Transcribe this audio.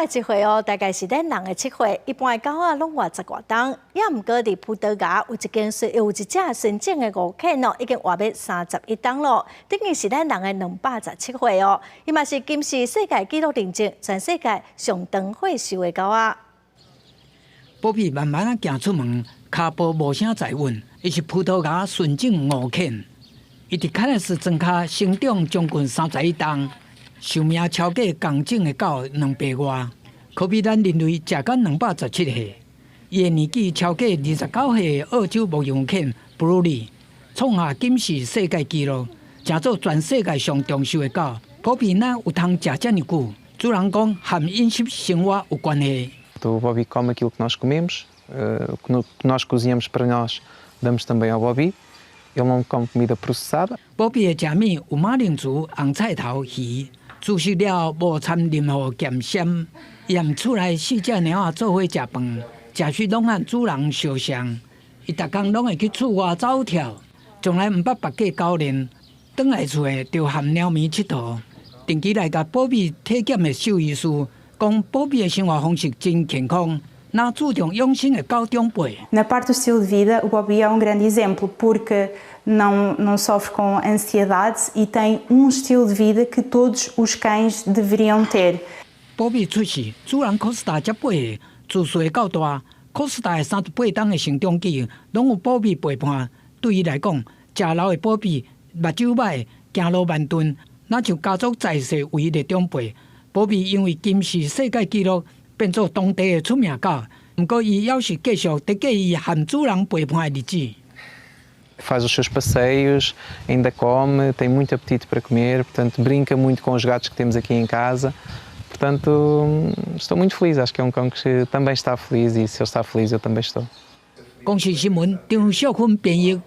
仔的一歲哦，大概是咱人的7歲。一般的狗仔攏活十外冬，也毋過佇葡萄牙有一間有一隻純種的惡犬哦，已經活欲31冬咯，等於是咱人的217歲哦。伊嘛是金氏世界紀錄認證，全世界上長歲壽的狗仔。波比慢慢仔行出門，跤步無啥在穩。伊是葡萄牙純種惡犬，伊佇凱納斯莊跤生長將近31冬。壽命超過仝種的狗2倍外，可比咱人類食到217歲。伊的年紀超過29歲的澳洲牧羊犬布魯利，創下金氏世界紀錄，成做全世界上長壽的狗。波比哪有通食遮爾久？主人講和飲食生活有關係。 O Bobby come aquilo que nós comemos, o que nós cozinhamos para nós, damos também ao Bobby. Ele não come comida processada. 波比的食物有馬鈴薯、紅菜頭、魚，煮熟了無摻任何鹹酸。伊和厝內四隻貓仔做伙食飯，食食攏和主人相像。伊逐工攏會去厝外走跳，從來毋捌縛過狗鏈。轉來厝的就和貓咪𨑨迌。定期來共波比體檢的獸醫師講，波比的生活方式真健康，若注重養生的狗長輩。 Na parte do estilo de vida, o Bobby é um grande exemplo, porque não sofre com ansiedade e tem um estilo de vida que todos os cães deveriam ter. 波比出世，主人科斯達才8歲，自細到大，科斯達的38冬的成長期，攏有波比陪伴。對伊來講，食老的波比目睭䆀，行路慢鈍，若像家族在世唯一的長輩。波比因為金氏世界紀錄變做當地的出名狗，毋過伊猶是繼續佇過伊和主人陪伴的日子。 Faz os seus passeios, ainda come, tem muito apetite para comer, portanto brinca muito com os gatos que temos aqui em casa. Portanto, estou muito feliz, acho que é um cão que também está feliz e se ele está feliz eu também estou. 公視新聞張淑芬編譯。